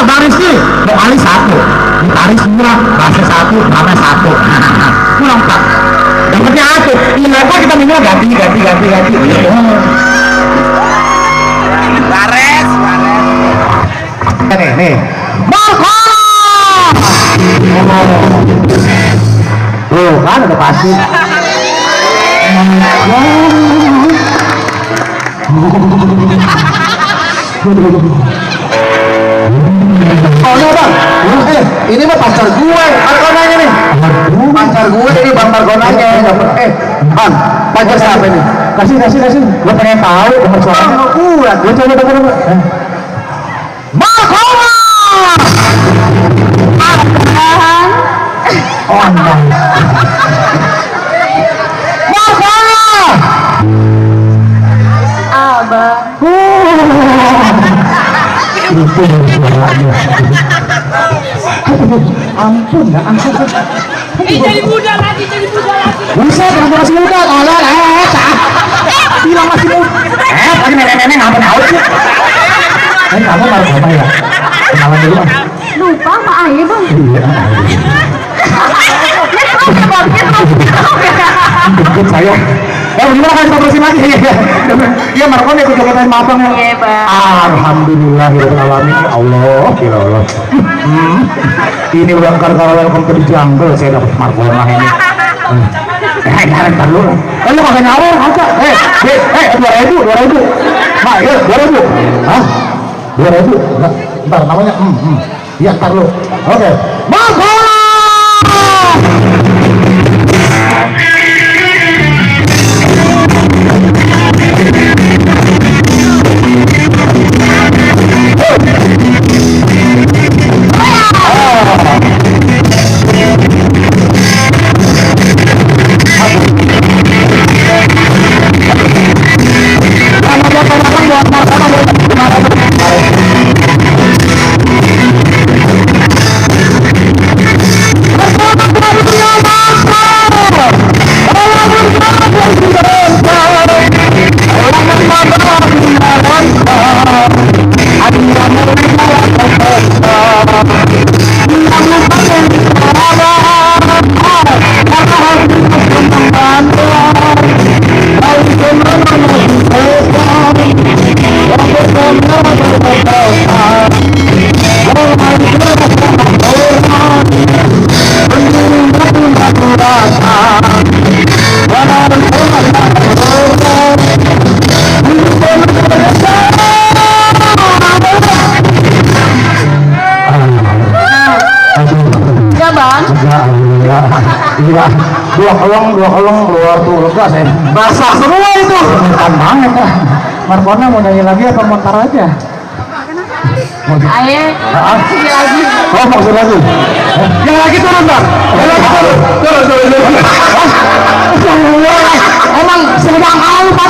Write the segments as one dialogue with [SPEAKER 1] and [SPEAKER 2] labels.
[SPEAKER 1] Bang Rizky, mau alis satu, alis murah, bahasa satu, nama satu, kurang pak. Dapatnya aku, ini apa kita minum ganti.
[SPEAKER 2] Bares.
[SPEAKER 1] Nih, Markono. Tuh kan udah pasti. Oh no bang, ini mah pacar gue, Markonanya nih. Pacar gue ini bang Markonanya. Bang, pacar siapa nih? Kasih. Gue pengen tahu nomor suaranya. Gue coba. Markona. Oh anda. Markona.
[SPEAKER 3] Abang.
[SPEAKER 1] Itu suaranya. Ampun.
[SPEAKER 3] Jadi muda lagi.
[SPEAKER 1] Bisa, kamu masih muda. Bilang masih muda. Lagi nenek-nenek ngapain tahu sih? Kamu baru apa ya? Kenalan dulu ah.
[SPEAKER 3] Lupa Pak Aye bang.
[SPEAKER 1] Iya. Ikut saya. Gimana kan terusin lagi? Iya, Markon ikut jogetan mabang ya.
[SPEAKER 3] Iya bang.
[SPEAKER 1] Alhamdulillahirobbilalamin. Allah. Ini udah gara-gara welcome to the jungle saya dapat Markona ini. Ntar dulu. Lu kagak nyawar aja. 2.000. Nah, ya 2.000. Hah? 2.000. Ntar namanya. Iya, ntar lu. Oke. Markona. Iya, dua kolong keluar tuh lega saya. Basah semua itu. Bukan banget ya. Markona mau nyanyi lagi apa mau tar aja?
[SPEAKER 3] Aye. Sini lagi.
[SPEAKER 1] Oh mau sini lagi. Yang lagi turun bang. Yang lagi turun. Emang sedang kali pak.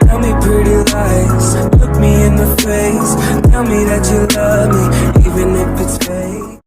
[SPEAKER 4] Tell me pretty lies, look me in the face. Tell me that you love me, even if